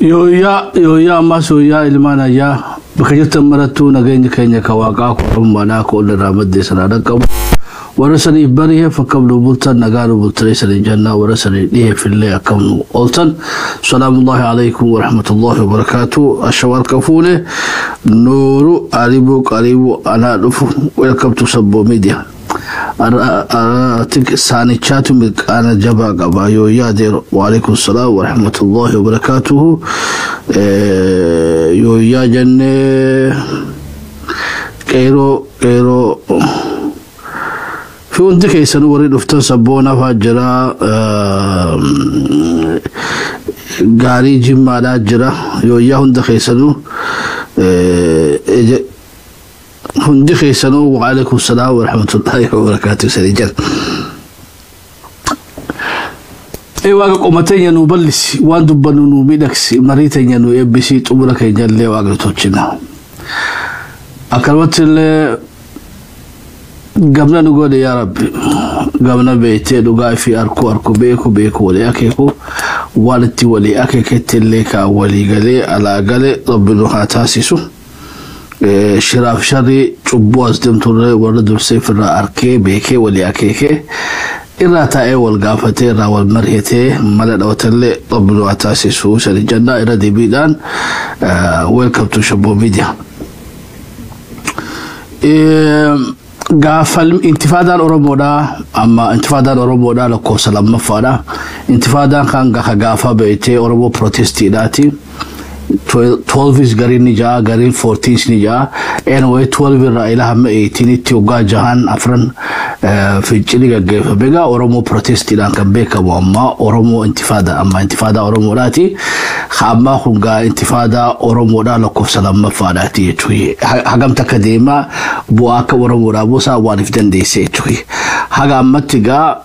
Yooyyaa yooyyaa ammas yooyyaa ilmaan ayyaa bakka jirtan marattuu nageenya keenya ka waaqaa korommaadhaa ka ol irraa maddee sanaa dhaqqabu. Warra saniif bari'eef akkam nu bultan nagaa nu bultanii sanii jannaa warra sanii dhiheef illee akkam nu ooltan. Salaamullahi alaikum wa rahmatullahi wa barakaatu. Ashawar kafuune nooru aribu qaribu anaa dhufu. Welcome to Sabbo Media. Saanichaatu mirqaana jabaa qaba yoo yaadeero. Waalaikum salaam wa rahmatullahi wa barakaatuhu. Yoo jennee qeeroo qeeroo fi hundi keessanuu warri dhuftan sabboona fa'aa jira, gaarii jimmaadhaa jira. Yooyyaa hunda keessanuu, hundi keessanuu waalaikum salaam wa rahmatullahi wa barakaatuhu sanii jira. Ee waaqa qoma teenya nuu bal'isi, waan dubbannu nuu miidhagsi, marii teenya nuu eebbisi, xumura keenya illee waaqa tolchina. Akkanumatti illee gamna nu godhe yaa Rabbi. Gamna beektee dhugaa fi arkuu arkuu beeku beeku walii akeeku waan itti walii akeeketti illee kaa walii galee alaa galee Rabbi nu haa taasisu. Shiraaf sharrii cubbuu as deemturre warra dursee ofirraa arkee beekee walii akeekee irraa taa'ee wal gaafatee irraa wal mari'atee mala dhawatellee Rabbi nu haa taasisu sani jannaa irra deebiidhaan. Welcome to Shaboo Media. Gaafa intifaadaan Oromoodhaa amma intifaadaan Oromoodhaa lakkoofsa lammaffaadha. Intifaadaan kan gaafa beektee Oromoo protestiidhaati. 12 gariin ni ja'a, gariin 14 ni ja'a. Anyway, 12 irraa ila hamma 18tti waggaa jahan afran fincilli gaggeeffame. Egaa Oromoo protestiidhaan kan beekamu amma Oromoo intifaadaa amma intifaadaa Oromoodhaati. Ammaa kun gaa intifaadaa Oromoodhaa lakkoofsa lammaffaadhaati jechuudha. Hagam takka deemaa bu'aa akka Oromoodhaa buusaa waan if dandeesse jechuudha. Haga ammatti gaa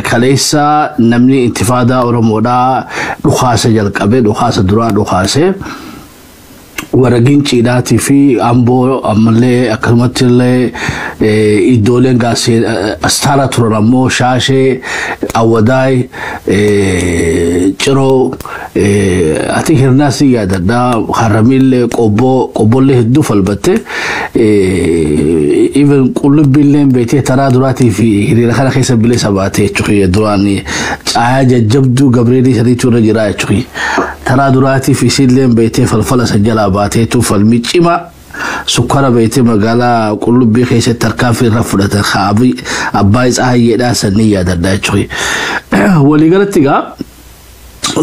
kaleessa namni intifaadaa Oromoodhaa dhukaasa jalqabe, dhukaasa duraa dhukaase warra Ginciidhaatii fi Amboo, ammallee akkasumatti illee iddooleen gaasee astaara turan ammoo Shaashee, Awwadaay, Ciroo, ati Hirnaas ni yaadadha, Haramiillee, Qobboo, Qobboollee hedduu falbatte. Even Qullubbiillee beetee taraa duraatii fi hiriira kana keessa bilisa baate jechuudha. Duraan caayaa jajjabduu Gabreelii sadiitu irra jira jechuudha. Taraa duraatiif isiillee beetee falfala san jalaa baateetu falmii cimaa sukkara beetee magaalaa Qullubbii keessatti tarkaanfii irra fudhatan haabi abbaa Tsaayyeedhaa sanii yaadadha jechuudha. Waliigalatti egaa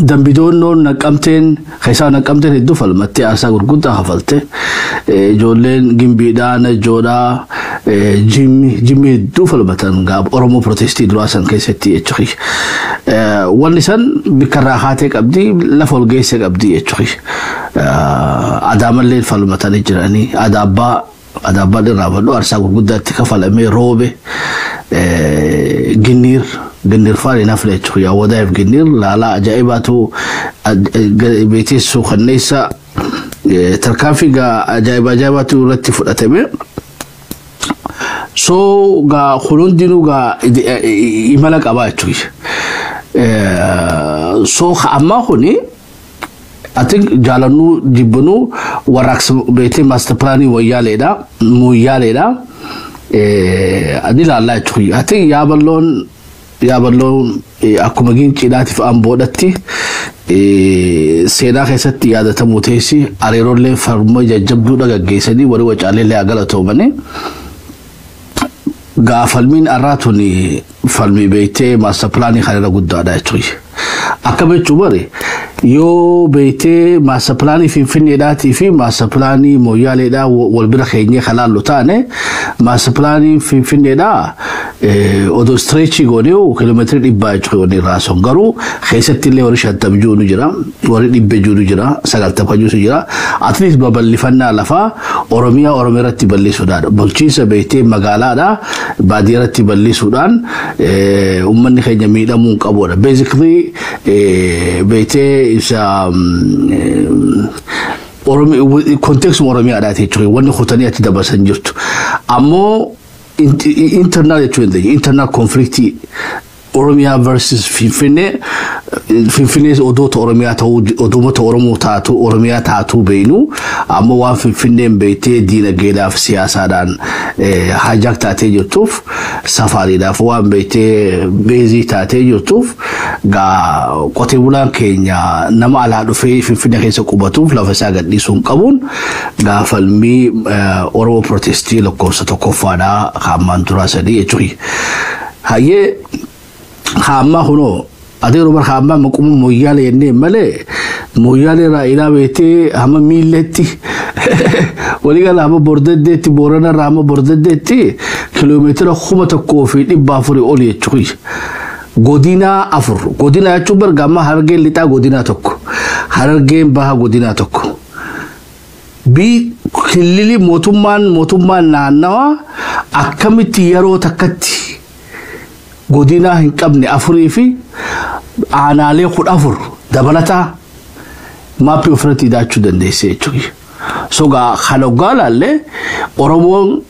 Dambidoonnoon Naqqamteen keessaa Naqqamteen hedduu falmattee aarsaa gurguddaa kafalte. Ijoolleen Gimbiidhaa, Najjoodhaa, Jimmi Jimmi hedduu falmatan Oromoo protestii duraa san keessatti jechuudha. Wanni san bikka irraa haatee qabdi, lafa ol geesse qabdi jechuudha. Adaamallee falmatanii jiranii Adaabbaa Adaabbaan irraa fadhu aarsaa gurguddaatti kafalamee roobe. Ginniir Ginniir faan hin hafne jechuudha. Wadaa'eef Ginniir laalaa ajaa'ibaatu beeteessuu kanneessa tarkaanfii gaa ajaa'iba ajaa'ibaatu irratti fudhatame. So gaa kun hundinuu gaa imala qabaa jechuudha. So ammaa kuni I think jaalannuu jibbinuu warraaqsa beetee master planii Wayyaaleedha Moyyaaleedha. Ni ilaallaa jechuudha. I think Yaaballoon akkuma Ginciidhaatiif Amboodhatti seenaa keessatti yaadatamuu teessi. Areerollee falma jajjabduudha gaggeessanii warri Wacaaleellee haa galatoomanii. Gaa falmiin arraa tuni falmii beektee master planii kan irra guddaadha jechuudha. Akkam jechuun bari yoo beektee master planii Finfinneedhaatii fi master planii Moyyaaleedhaa wal bira keenyee kan laallu taane, master planii Finfinneedhaa odoo stretchii goonee kiiloomeetirii 100 jechuudha wanni irraa sun, garuu keessatti illee warri 50 jiru jira, warri 100 jiru jira, 90 jiru jira. At least babal'ifannaa lafaa Oromiyaa Oromiyaa irratti bal'isuudhaan bulchiinsa beektee magaalaadhaa baadiyyaa irratti bal'isuudhaan uummanni keenya miidhamuu hin qabudha. Basically beektee isa context Oromiyaadhaati jechuudha. Wanni kutanii achi dabarsan jirtu. Ammoo internal jechuu hin dandeenye. Internal conflictii Oromiyaa versus Finfinnee. Finfinnee odoota Oromiyaa ta'uu, odoomota Oromoo taatu, Oromiyaa taatuu beeynu, ammoo waan Finfinneen beeytee diinagdeedhaaf siyaasaadhaan hijack taatee jirtuuf, safaariidhaaf waan beeytee base taatee jirtuuf, gaa qotee bulaan keenya nama alaa dhufee Finfinnee keessa qubatuuf lafa isaa gadhiisuu hin qabuun gaa falmii Oromoo protestii lakkoofsa tokkoffaadhaa kaammaan duraa sadii jechuudha. Hayyee, kaammaa kunoo adeeroo bar kaammaa maquma Mooyyaalee jennee malee, Mooyyaalee irraa ilaa beektee hamma Miilleetti, waliigala hamma Bordeddeetti, Boorana irraa hamma Bordeddeetti kiiloomeetira 1400 oli jechuudha. Godina afur, godina jechuun barga amma Harargeen Lixaa godina tokko, Harargeen Baha godina tokko. Bi kilili mootummaan naannawa akkamitti yeroo takkatti godina hin qabne afurii fi aanaalee 14 dabalataa maappii ofirratti hidhaachuu dandeesse jechuudha. So gaa kana hoggaa laallee Oromoon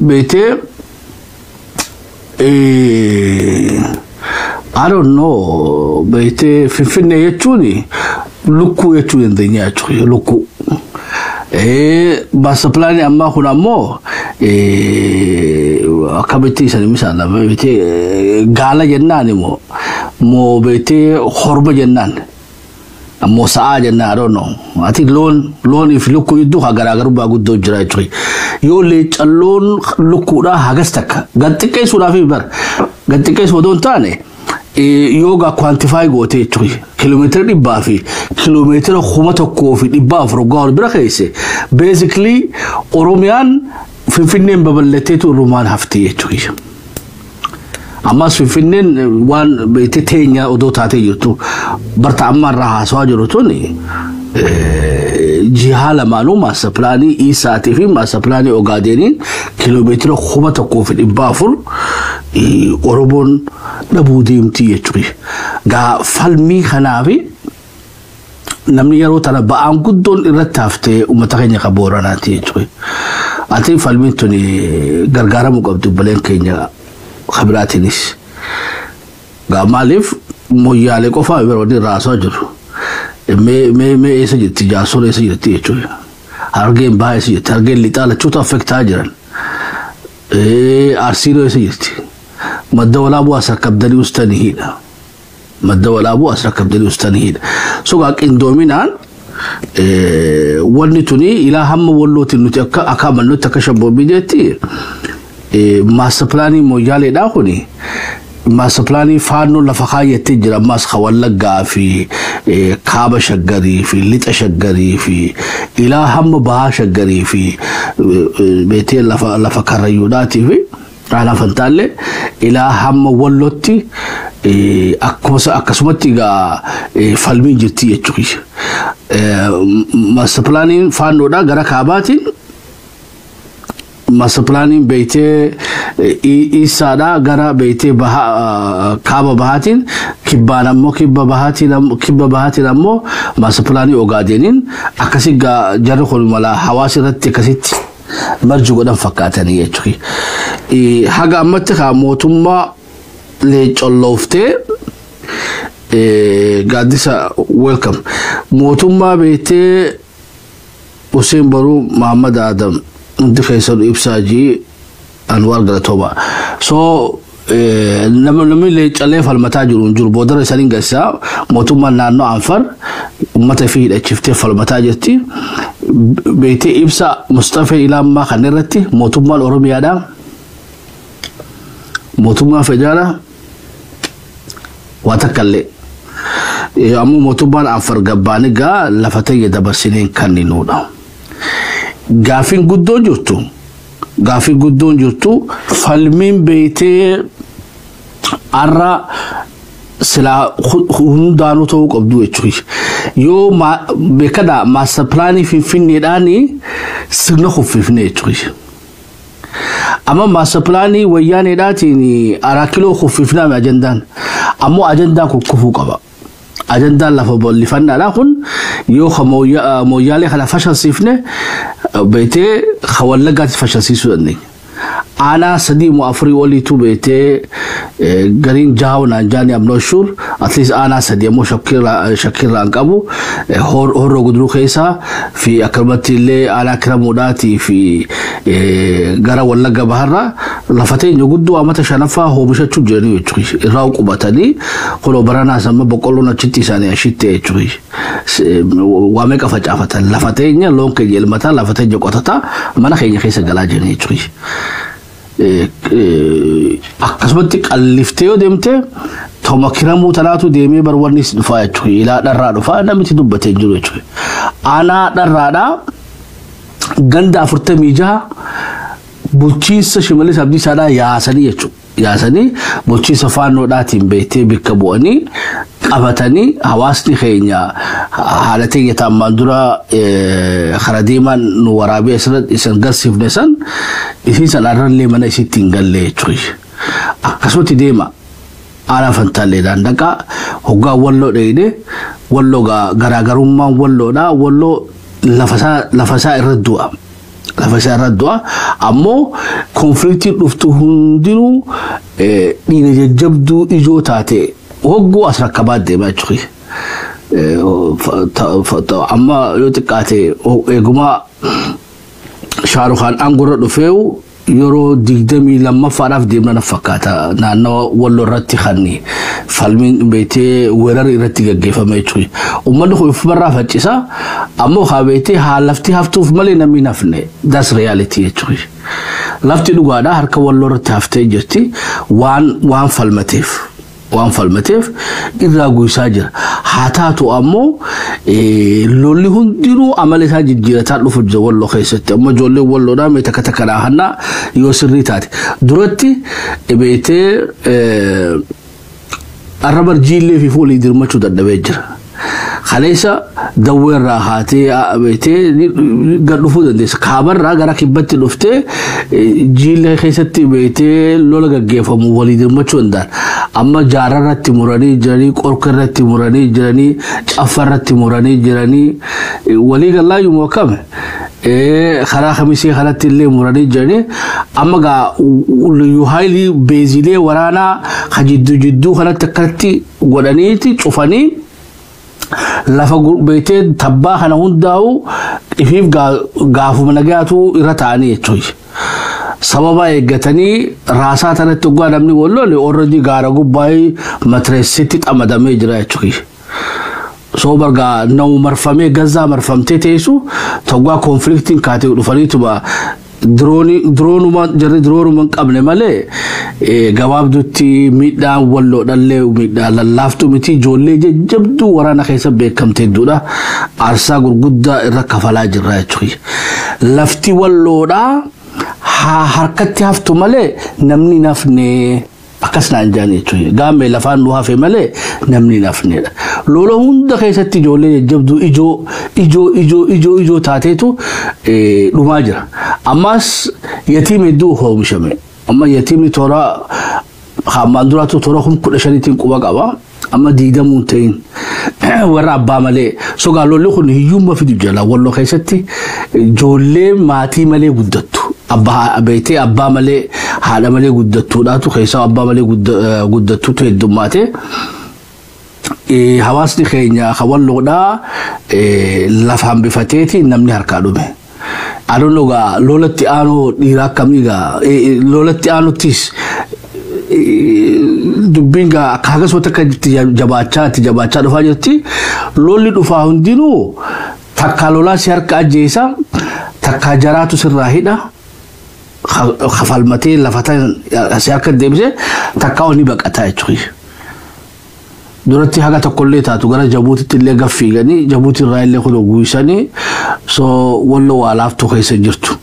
beetee, I don't know, beetee Finfinnee jechuun lukkuu jechuu dandeenya jechuudha, lukkuu. Master planii ammaa kun ammoo akkamitti isan misaan beetee gaala jennaan immoo moo beetee horma jennaan ammoo sa'aa jennaan, I don't know. Ati loonii fi lukkuu jidduu haa garaagarummaa guddoo jira jechuudha. Yoo leecalloon lukkuudhaa hagas takka gad xiqqeessuudhaaf bar gad xiqqeessu odoo hin taane, yoo gaa quantify goote jechuudha. Kiiloomeetira 100 fi kiiloomeetira 1400 waggaa wal bira keesse, basically Oromiyaan Finfinneen babal'atteetu irrumaan hafti jechuudha. Ammas Finfinneen waan beektee teenya odoo taatee jirtu barta amma irraa haasawaa jiru tuni jihaa lamaanuu master planii Isaatii fi master planii Ogaadeeniin kiiloomeetira 1400 Oromoon dhabuu deemti jechuudha. Gaa falmii kanaafi namni yeroo tana ba'aan guddoon irratti haftee uummata keenya kan Booranaati jechuudha. Ati falmiin tuni gargaaramuu qabdi obboleen keenya kabiraatiinis. Gaa maaliif Moyyaalee qofaa yeroo inni raasaa jiru. Mee eessa jirti Jaarsoon, eessa jirti jechuudha. Harargeen Bahaa eessa jirti, Harargeen Lixaa lachuutu affectaa jiran. Arsiinoo eessa jirti? Madda Walaabuu as rakkabdanii ustaniidha. Madda Walaabuu as rakkabdanii ustaniidha. So gaa qindoominaan wanni tuni ilaa hamma Wallootiin nuti akka amannutti, akka shabboomii jetti, master planii Mooyyaaleedhaa kuni master planii Faannoo lafa kaayyattee jira. Ammas ka Wallaggaa fi kaaba Shaggarii fi lixa Shaggarii fi ilaa hamma bahaa Shaggarii fi beetee lafa Karrayyuudhaatii fi aanaa Fantaallee ilaa hamma Wallootti akkasumatti egaa falmiin jirti jechuudha. Master planiin Faannoodhaa gara kaabaatiin, master planiin beeytee Isaadhaa gara beeytee kaaba bahaatiin, kibbaan ammoo kibba bahaatiin ammoo master planii Ogaadeeniin akkasi jarri kun mala hawaasa irratti akkasitti marji godhan fakkaatanii jechuudha. Haga ammatti kaa mootummaa leecollooftee, gaaddisa welcome, mootummaa beektee Hussein Baruu, Muhammad Adam, hundi keessan ibsaa jii Anwaar galatooma. So namni leecalee falmataa jiru hin jiru. Boodara isaanii gassaa mootummaan naannoo Anfar uummata fi hidhachiiftee falmataa jirti. Beektee ibsa Mustafee Ilaammaa kan irratti mootummaan Oromiyaadhaa, mootummaan federaalaa waa takka illee. Ammoo mootummaan Anfar gabbaanii gaa lafa ta'e dabarsineen kenninuudha. Gaafiin guddoon jirtu falmiin beeytee har'a silaa hundaanuu ta'uu qabdu jechuudha. Yoo beekadha, master planii Finfinneedhaan sirna kuffifne jechuudha. Amma master planii Wayyaaneedhaatiin araa kiloo kuffifnaame ajandaan. Ammoo ajandaan kun kufuu qaba. Ajandaan lafa bal'ifannaadha kun yoo Mooyyaalee kana fashalsiifne beetee ka Wallaggaatti fashalsiisuu dandeenya. Aanaa sadii moo afurii oliitu beetee, gariin jaha naan jaani, I'm not sure, at least aanaa sadii ammoo shakkirraa hin qabu, Horroo Guduruu keessaa fi akkanumatti illee aanaa Kiramuudhaatii fi gara Wallagga Baharraa lafa teenya guddoo amata shanaffaa oomishachuu jiranii jechuudha. Irraa qubatanii kunoo baranaas amma boqqolloon achitti isaanii ashitti jechuudha. Waa meeqa facaafatan, lafa teenya loon keenya elmataa, lafa teenya qotataa, mana keenya keessa galaa jiranii jechuudha. Akkasumatti qalliftee yoo deemte, toma Kiramuu tanaatu deemee barwannis dhufaa jechuudha. Ilaa Dharraa dhufaa, namitti dubbatee jiru jechuudha. Aanaa Dharraadhaa ganda 46 bulchiinsa Shimallis Abdiisaadhaa yaasanii jechuudha. Yaasanii bulchiinsa Faannoodhaatiin beektee bakka bu'anii qabatanii, hawaasni keenya haala teenya taammaan dura kara deemaan nu waraabee asirratti isin garsiifne san, isiin san arrallee mana isitti hin galle jechuudha. Akkasumatti deema. Aanaa Fantaalleedhaan dhaqaa, hoggaa Walloo dheeyne, Walloo garaagarummaan Walloodhaa, Walloo lafasaa irra du'a. Lafa isaa irra du'a, ammoo conflictiin dhuftu hundinuu dhiira jajjabduu ijoo taate hogguu as rakkabaa deemaa jechuudha. Amma yoo xiqqaate, eegumaa Shaarukaan aangorra dhufeewu yeroo 22ffaadhaaf deemna na fakkaata, naannawa Walloo irratti kan falmiin beetee weerarri irratti gaggeeffame jechuudha. Uummanni kun ofumarraa faccisa, ammoo haa beetee haa lafti haftuuf malee namni hin hafne, that's reality jechuudha. Lafti dhugaadhaa harka Walloo irratti haftee jirti, waan falmateef. Waan falmateef irraa guysaa jira. Haa taatu ammoo lolli hundinuu amala isaa jijjiirataa dhufu jira Walloo keessatti. Amma ijoolleen Walloodhaa mee takka takka dhaahannaa yoo sirrii taate. Duratti beetee arraba jiillee fi fuulii dirmachuu dadhabee jira. Kaleessa dawwee irraa haatee beetee gad dhufuu dandeessa. Kaabarraa gara kibbatti dhuftee jiillee keessatti beetee lola gaggeeffamu walii dirmachuu danda'an. Amma Jaara irratti muranii jiranii, Qorka irratti muranii jiranii, Caffa irratti muranii jiranii, walii galaayyuu akkame. Karaa Kamisee kanatti illee muranii jiranii, amma gaa haayilii beezilee waraanaa ka jidduu jidduu kanatti akkatti godhaniiti cufanii, lafa beetee tabbaa kana hundaa'u ifiif gaafuma nagaatu irra ta'anii jechuudha. Sababa eeggatanii raasaa tanatti hoggaa namni wal lole, already gaara gubbaa matireessitti xamadamee jira jechuudha. So bargaa namu marfamee, Gazaa marfamtee teessu toggaa conflictiin kaatee dhufaniituma diroonuma jarri diroonuma hin qabne malee, gabaabdutti miidhaan Walloodhallee miidhaa lallaaftuu miti. Ijoollee jajjabduu waraana keessa beekamte hedduudha. Aarsaa gurguddaa irra kafalaa jirra jechuudha. Lafti Walloodhaa haa harkatti haftu malee namni nafne, akkas naan jaan jechuudha. Gaammee lafaan nu hafe malee namni nafnedha. Lola hunda keessatti ijoollee jajjabduu ijoo ijoo ijoo ijoo ijoo taateetu dhumaa jira. Ammas yatiim hedduu oomishame. Amma yatiimni toora hammaan duraatu toora 15,000tiin quba qaba. Amma diidamuun ta'in warra abbaa malee. Sogaa lolli kun hiyyummaa fidu jala Walloo keessatti ijoollee maatii malee guddattu. Abbaa beektee abbaa malee haadha malee guddattuudhaatu keessaa abbaa malee guddattuutu heddummaate. Hawaasni keenya kan Walloodhaa lafa hambifateeti namni harkaa dhume. Adoon egaa lolatti aanuu dhiira akkamii gaa lolatti aanuttis dubbiin gaa akka akkasumatti akka itti jabaachaa itti jabaachaa dhufaa jirti. Lolli dhufaa hundinuu takkaa lolaa si harka ajjeesa, takkaa jaraatu sirraa hidha. Kafalmatee lafa si harka deebisee, takkaa ni baqataa jechuudha. Duratti haga tokkollee taatu gara Jabuutitti illee gaffiiganii, Jabuuti irraa illee kun guuysanii, so Walloo waa laaftuu keessa jirtu.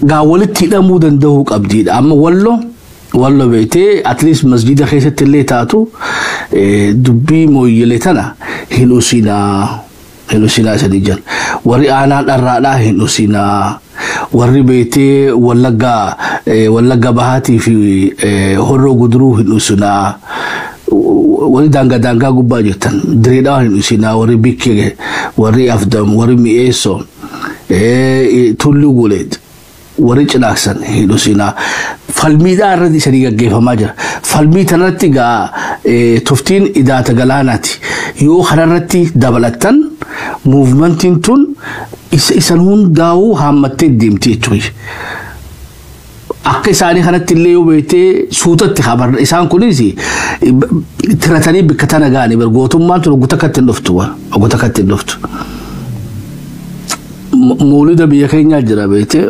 Gaa walitti hidhamuu danda'uu qabdiidha. Amma Walloo beektee at least masjida keessatti illee taatu dubbii Mooyyelee tana hin usinaa. Hin usinaa isanii jiran. Warri aanaa Dharraadhaa hin usinaa. Warri beektee Wallagga Bahaatii fi Horroo Guduruu hin usinaa. Warri daangaa daangaa gubbaa jirtan Direedhaa hin usinaa, warri Bikkee, warri Afdam, warri Mi'eessoo, Tulluu Guleet. Warri Cinaaksan hin dhusinaa. Falmiidhaa irratti isanii gaggeeffamaa jira. Falmii tanarratti gaa tuftiin idaata galaanaati. Yoo kanarratti dabalattan, movementiin tun isan hundaa'uu haammattee deemti jechuudha. Akka isaanii kanatti illee yoo beektee suutatti habar, isaan kunis tiratanii bikka tana ga'anii bar. Gootummaan tun oggota akkatti hin dhuftu, oggota akkatti hin dhuftu. Muulida biyya keenyaa jira, beektee,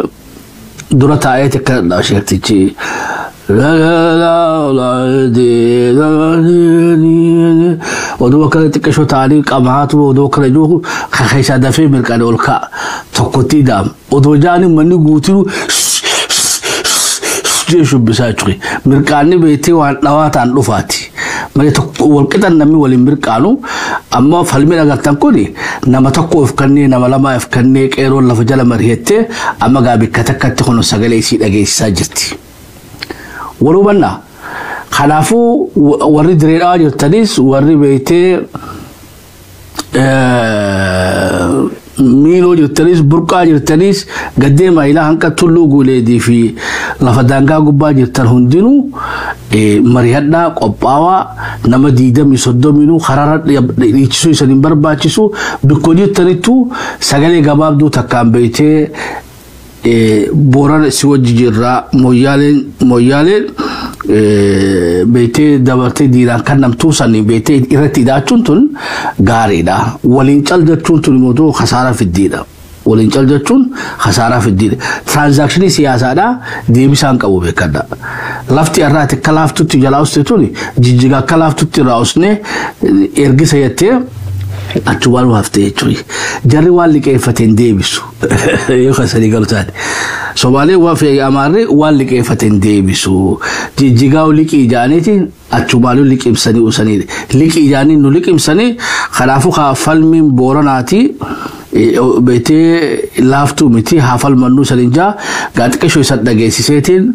dura taa'eeti akkana dha sheektichi. Oduu akkana xiqqashoo ta'anii qamaatu, oduu akkana jiru keessaa dafee mirqaane ol ka'a, tokkotti daam odoo jaanii manni guutuu jee shubbisaa jechuudha. Mirqaanni beektee waan dhawaa ta'an dhufaati. Malee walqixan namni waliin mirqaanu. Amma falmii agartan kun nama tokko of kennee, nama lama of kennee, qeeroon lafa jala mari'attee amma gaa bikka takkatti kun sagalee isii dhageessisaa jirti. Wal hubannaa. Kanaafuu warri direedhaa jirtanis, warri beektee miiloo jirtanis, burqaa jirtanis, gaddee maayilaa hanqa Tulluu Guuleedii fi lafa daangaa gubbaa jirtan hundinuu mari'adhaa, qophaawaa. Nama 20 30nuu karaarra dhiichisuu isan hin barbaachisu. Bikkoo jirtanittuu sagalee gabaabduu takkaan beektee Boorana si wajji jirraa, Mooyyaaleen beektee dabartee diinaan kan namtuu sanii beektee irratti hidhaachuun tun gaariidha. Waliin cal jechuun tun immoo kasaaraa fiddiidha. Waliin cal jechuun kasaaraa fiddiidha. Transactionii siyaasaadhaa deebisaan qabu beekadha. Lafti irraati akka laaftutti jalaa uste tuni jijjiga akka laaftutti irraa usnee ergisa jettee achumaan haftee jechuudha. Jarri waan liqeeffateen deebisu. Yoo kan sadii galu taate. Somaalee waan fi Amaarri waan liqeeffateen deebisu. Jijjigaa liqii jaaniiti achumaan liqimsanii usanii. Liqii jaanii nu liqimsanii. Kanaafuu kaa falmiin Booranaati. Beetee laaftuu miti, haa falmannuu saniin jaa gaaxiqashoo isan dhageessiseetiin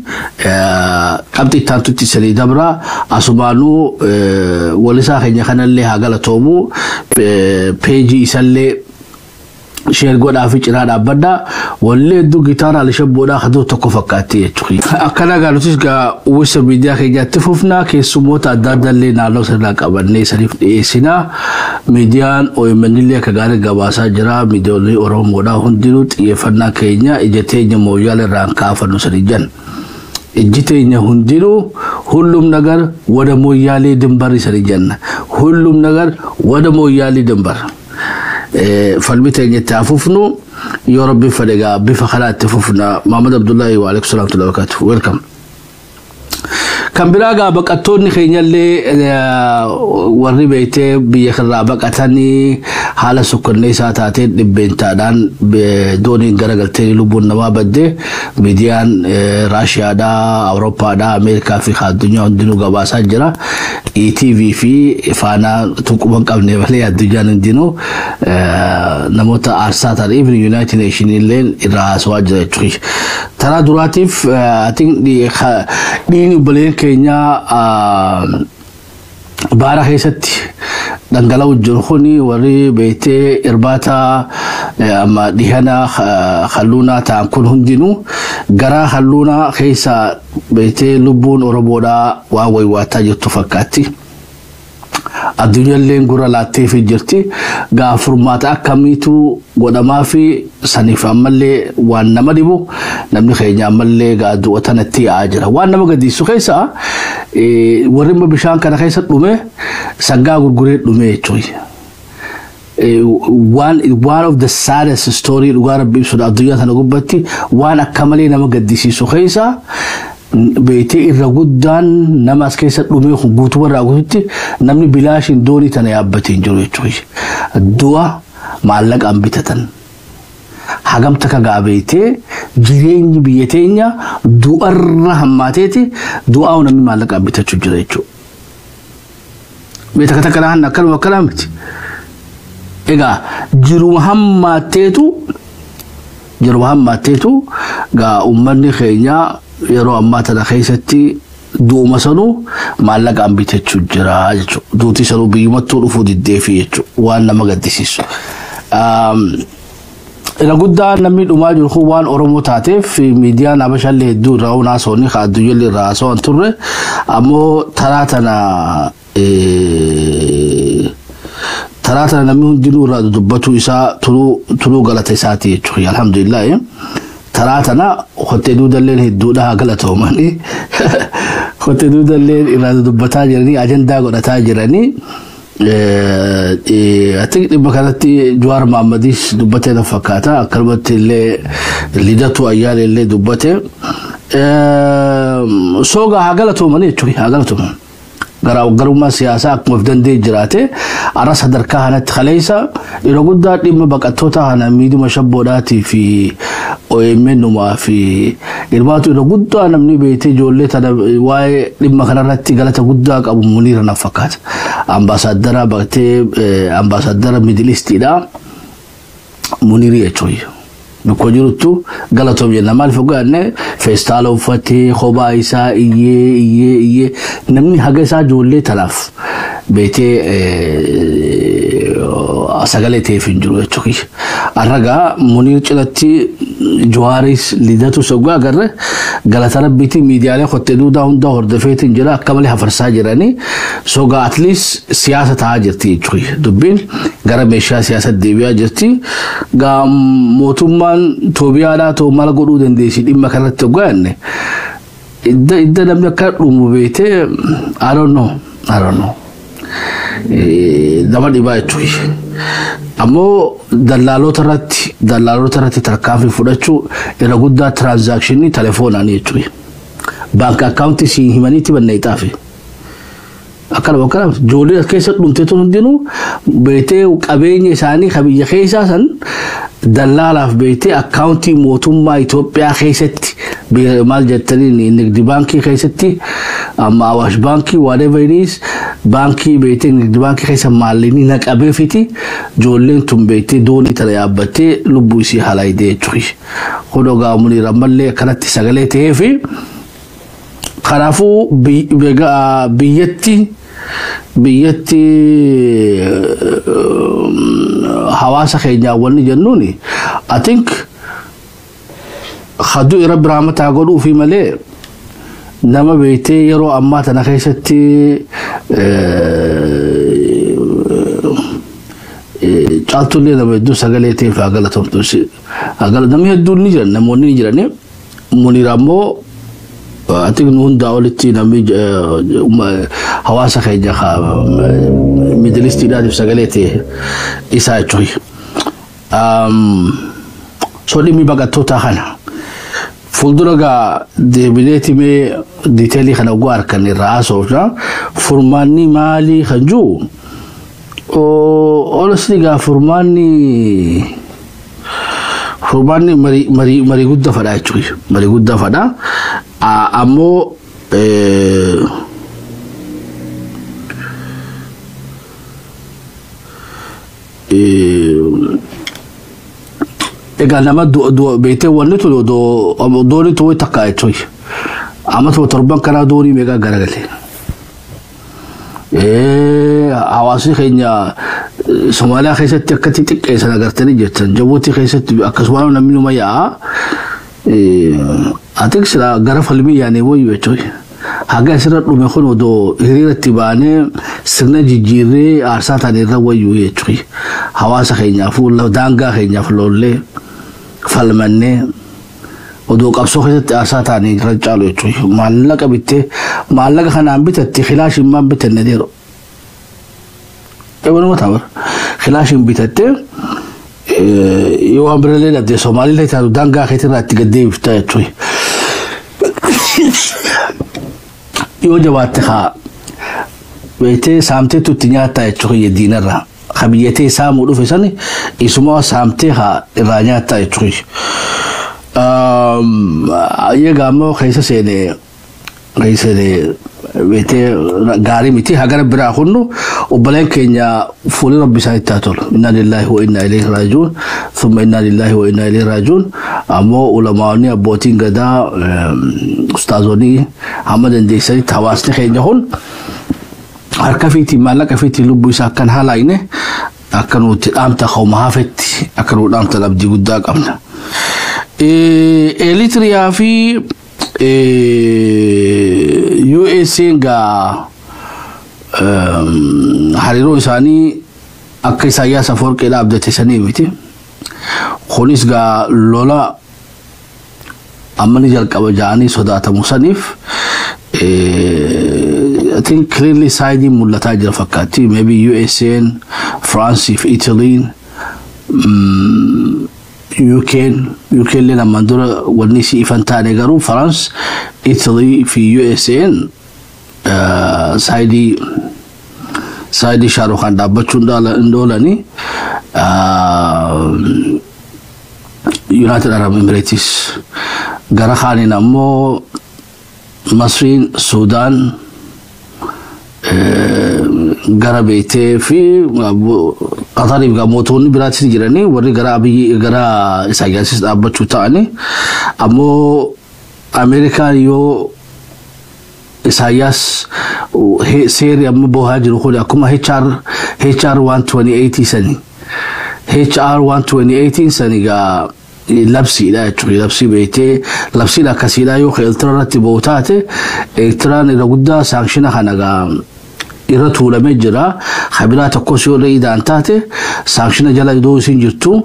qabxii ittaantutti sanii dabra. Asumaanuu walisaa keenya kanallee haa galatoomu, peejii isallee share godhaa fi cinaa dhaabbadhaa. Wallee hedduu gitaara alishabboodhaa kaduu tokko fakkaatti jechuudha. Akkana gaa nutis gaa uwwisa miidiyaa keenyaatti fufnaa, keessummoota adda addaa illee naannoo sanaa qabannee saniif dhiyeessinaa. Miidiyaan OMN illee akka gaarii gabaasaa jira. Miidiyoonni Oromoodhaa hundinuu xiyyeeffannaa keenya ija teenya Mooyyaala irraan kaafannu sanii jan. Ijji teenya hundinuu ሁሉም ነገር ወደ ሞያሌ ድንበር sanii jenna. ሁሉም ነገር ወደ ሞያሌ ድንበር። Falmi teenya itti hafuufnu yoo Rabbiin fedhe gaa bifa kanaa itti fufna. Muhammad Abdullahi, wa alaikum salaam wa barakatuh. Welcome. Kan biraa gaa baqattoonni keenyallee, warri beektee biyya kanarraa baqatanii haala sukkanneessaa taateen dhibbeentaadhaan dooniin garagaltee lubbuun namaa badde, miidiyaan Raashiyaadhaa, Awurooppaadhaa, Ameerikaa fi addunyaa hundinuu gabaasaa jira. ETV fi Faanaa tuquma hin qabne malee addunyaan hundinuu namoota aarsaa ta'an, even United Nation illee irraa haasawaa jira jechuudha. Taraa duraatiif dhiigni obboleen keenyaa baara keessatti dhangala'u jiru kuni, warri beektee irbaata amma dhihana halluunaa ta'an kun hundinuu gara halluunaa keessa beektee lubbuun Oromoodhaa waan waywaataa jirtu fakkaatti. Addunyaalleen gurra laatteefii jirti. Gaa furmaata akkamiitu godhamaa fi saniif ammallee waan nama dhibu, namni keenya ammallee gaa du'a tanatti yaa'aa jira. Waan nama gaddisiisu keessa warri immoo bishaan kana keessa dhume sangaa gurguree dhume jechuudha. One of the saddest story, dhugaa Rabbi ibsudha, addunyaa tana gubbatti waan akka malee nama gaddisiisu keessa beektee irra guddaan nama as keessa dhumee guutuu irraa guututti namni bilaashiin doonii tana yaabbatee hin jiru jechuudha. Du'a maallaqaan bitatan. Hagam takka gaa beektee jireenyi biyya teenya du'arra hammaateeti du'aa namni maallaqaan bitachuu jira jechuudha. Beekta takka takka akkanuma akkanaa miti. Egaa jiruma hammaatteetu gaa uummanni keenya yeroo ammaa tana keessatti du'uma sanuu maallaqaan bitachuu jira jechuudha. Duuti sanuu biyyumattuu dhufuu diddeefi jechuudha. Waan nama gaddisiisu. Irra guddaa namni dhumaa jiru kun waan Oromoo taateef miidiyaan Habashaallee hedduu irraa haasa'anii ka addunyaallee irraa haasa'an turre. Ammoo taraa tana namni hundinuu irraa dubbatu isaa turuu galata isaati jechuudha. Alhamdulillah. Taraa tana hottee duudalleen hedduudha haa galatoomanii. Hottee duudalleen irraa dubbataa jiranii, ajandaa godhataa jiranii. Ati dhimma kanatti Jawaar Mahammadis dubbatee na fakkaata. Akkanumatti illee Lidatu Ayyaana illee dubbate. Soogaa haa galatoomanii jechuudha, haa galatooman. Garaagarummaa siyaasaa akkuma of danda'e jiraate, arra sadarkaa kanatti kaleessa yeroo guddaa dhimma baqattoota kana miidhuma shabboodhaatii fi OMN fi hirmaatu yeroo guddaa namni beektee ijoollee tana waa'ee dhimma kanarratti galata guddaa qabu Muniira na fakkaata. Ambaasaadara baqatee, ambaasaadara Middle Eastiidha. Muniirii jechuudha. Bakka jiruttu galatoom jenna. Maaliif hogganne feestaala uffatee kophaa isaa iyyee iyyee iyyee, namni haga isaa ijoollee tanaaf beetee sagalee ta'eef hin jiru jechuudha. Har'a Muniir cinatti Jawaaris Lidatu soggaa agarre. Galata rabbiitii miidiyaalee kottee duudaa hundaa hordofeetiin jira, akka malee hafarsaa jiranii sogaa. At least siyaasa ta'aa jirti jechuudha. Dubbiin gara meeshaa siyaasa deebi'aa jirti. Gaa mootummaan Itoophiyaadhaa ta'u maal godhuu dandeessi dhimma kanatti hogganne? Idda namni akka dhumu beetee, I don't know, I don't know. Nama dhibaa jechuudha. Ammoo dallaalota irratti tarkaanfii fudhachuu, irra guddaa transaction telefoonaan jechuudha. Bank account si himaniitti bannee xaafe. Akkana ijoollee as keessa dhumte tun hundinuu beetee qabeenya isaanii ka biyya keessaa san dallaalaaf beetee account mootummaa Itoophiyaa keessatti, maal jettanii, nigdi baankii keessatti, amma Awaash baankii, whatever it is, baankii beetee nigdi baankii keessa maallaqni naqabeefiti ijoolleen tun beetee doonii tana yaabbattee lubbuu isii halaayidee jechuudha. Kun ogaa Muniir ammallee akkanatti sagalee ta'eefi kanaafuu biyyatti hawaasa keenyaa wanni jennuuni, I think haduu irra biraamataa godhuufi malee nama beektee yeroo ammaa tana keessatti caaltullee nama hedduu sagalee ta'eef haa galatomtu. Namni hedduun ni jiran, namoonni ni jiran. Muniir ammoo ati nu hundaa olitti namni hawaasa keenya Middle Eastiidhaatiif sagalee ta'e isaa jechuudha. So dhimmi baqattootaa kana fuuldura gaa deebineeti mee detail kana oguu harkan irraa haasofna. Furmaanni maalii kan jiru? Honestly gaa furmaanni marii guddaa fadhaa jechuudha. Marii guddaa fadhaa. Ammoo egaa nama beektee wanni tun doonii tun takka jechuudha. Amma torban kanaa doonii meeqa garagale. Hawaasni keenya Somaaliyaa keessatti akkatti xiqqeessan agartanii jirtan. Jabuutii keessatti akkasuma namni numa yaa'a. Ati sila gara falmii yaanee wayyu jechuudha. Haga asirra dhume kun odoo hiriiratti baanee sirna jijjiirree aarsaa taane irra wayyu jechuudha. Hawaasa keenyaaf, daangaa keenyaaf lollee falmannee odoo qabsoo keessatti aarsaa taane irra caalu jechuudha. Maallaqa bittee maallaqa kanaan bitatte kilaashiin maan bitanne deero. Ebanuma ta'a kilaashiin bitattee yoo waan birallee dhabde Somaaliillee taatu daangaa keetirraa itti gad deebifta jechuudha. Yoo jabaatte haa beektee saamteetu itti nyaattaa jechuudha diinarraa. Ka biyyatee saamuu dhufe sani isuma saamtee haa irraa nyaattaa jechuudha. Egaa ammoo keessa seenee beektee gaarii miti hagara biraa kunnu obboleen keenya fuulli rabbi isaanitti haa tolu. Inna lillahi wa inna ilayhi raaji'uun. Thumma inna lillahi wa inna ilayhi raaji'uun. Ammoo ulamaonni, abbootiin gadaa, ustaazonni hamma dandeessanitti hawaasni keenya kun harka fiitiin, maallaqa fiitiin lubbuu isaa akkan halaayine. Akka nuti dhaamta hooma hafetti akka nu dhaamta abdii guddaa qabna. Eritiriyaa fi USA gaa hariiroo isaanii akka Isaayyaas Afawarqeedha abdate sanii miti. Kunis gaa lola amma ni jalqaba ja'anii sodaatamu saniif, I think clearly side mul'ataa jira fakkaatti. Maybe USA'n, France fi Italy'n, UK'n, UK illee ammaan dura wanni si ifan taane, garuu France, Italy fi USA'n side Shaarukaan dhaabbachuu hin oolani. United Arab Emirates gara kaaniin ammoo Masriin, Suudaan gara beetee fi Qatariif mootonni biraatis jiranii, warri gara Abiyyi, gara Isaayyaasis dhaabbachuu ta'anii, ammoo Ameerikaan yoo Isaayyaas seerri amma bohaa jiru kun akkuma HR 128 sani, HR 128 sani gaa labsiidha jechuudha. Labsii beektee, labsiin akkasiidha yoo Eertiraa irratti bahu taate, Eertiraan irra guddaa sanction kana gaa irra tuulamee jira. Kabiraa tokkos yoo idaan taate, sanction jala iddoo isin jirtu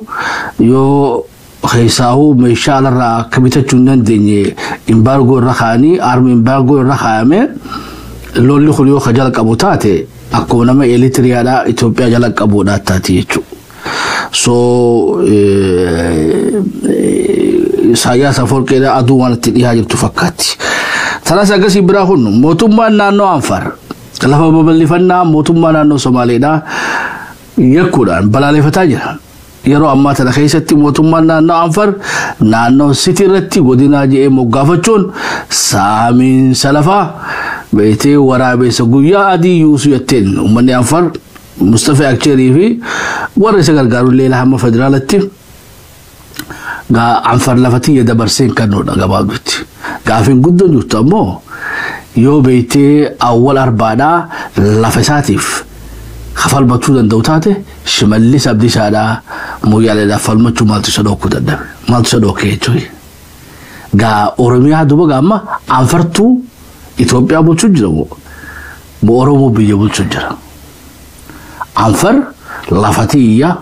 yoo keessaahuu meeshaa alarraa akka bitachuu hin dandeenye embargo irra kaa'anii, arm embargo irra kaa'ame, lolli kun yoo ka jala qabu taate, akkuma nama Eritiriyaadhaa Itoophiyaa jala qabuudhaa taati jechuudha. So Isaayyaas Afawarqeedha aduu waan itti dhiyaa jirtu fakkaatti. Tanas akkasii biraa kun mootummaan naannoo Anfar lafa babal'ifannaa mootummaa naannoo Somaaleedhaa yakkuudhaan balaaleffataa jira. Yeroo ammaa tana keessatti mootummaan naannoo Anfar naannoo Sitii irratti godinaa jedhee moggaafachuun saamiinsa lafaa beektee waraabessa guyyaa adii yuusuu jetteen, uummanni Anfar Mustafa Akcheerii fi warra isa gargaaru illee hamma federaalatti Anfar lafatiyya dabarsee hin kennuudha gabaabdutti. Gaafiin guddoon jirtu ammoo, yoo beektee awwal arbaadhaa lafa isaatiif kafalmachuu danda'u taate, Shimallis Abdiisaadhaa Mooyyaaleedhaaf falmachuu maaltu isa dhookuu dadhabe? Maaltu isa dhookee jechuudha? Gaa Oromiyaa duuba gaa amma Anfartuu Itoophiyaa bulchuu jira moo Oromoo biyya bulchuu jira? Anfar lafatiyya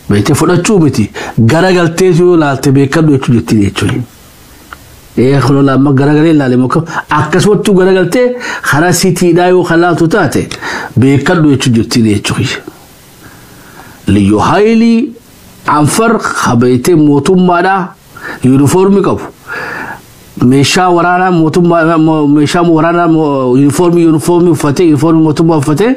beektee fudhachuu miti, garagaltee yoo ilaalte beekadhu jechuu jetti jechuudha. Ee, kun amma garagalee ilaale moo akkasumattuu garagaltee karaa Sitiidhaa yoo kan laaltu taate beekadhu jechuu jirti jechuudha. Liyyuu haayilii Anfar kabeetee mootummaadhaa yuunifoormii qabu. Meeshaa waraanaa mootummaa, meeshaa waraanaa yuunifoormii uffatee, yuunifoormii mootummaa uffatee,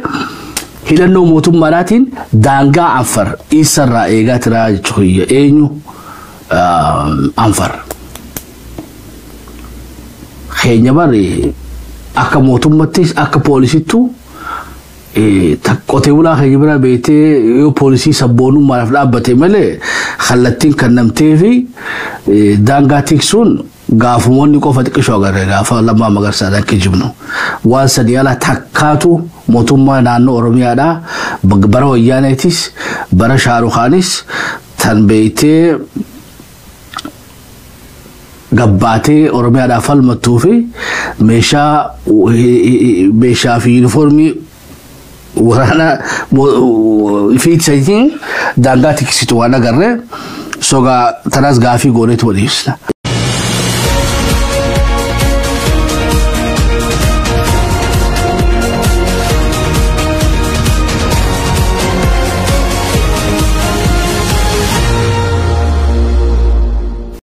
hidhannoo mootummaadhaatiin daangaa Anfar isarraa eegaa jira jechuudha. Eenyu Anfar? Keenya bari akka mootummaattis akka poolisittuu qotee bulaa keenya bira beektee yoo poolisii sabboonummaadhaaf dhaabbate malee, kallattiin kennamtee fi daangaa tiksuun gaafumoonni qofa xiqqishoo agarre gaafa Lammaa Magarsaadhaan kijibnu. Waan sadii ala takkaatu mootummaa naannoo Oromiyaadhaa bara Wayyaaneetis bara Shaarukaanis tan beektee gabbaatee Oromiyaadhaaf falmattuu fi meeshaa fi yuunifoormii waraana fi daangaa tiksitu waan agarre sogaa tanaas gaafii gooneetu waliibsina.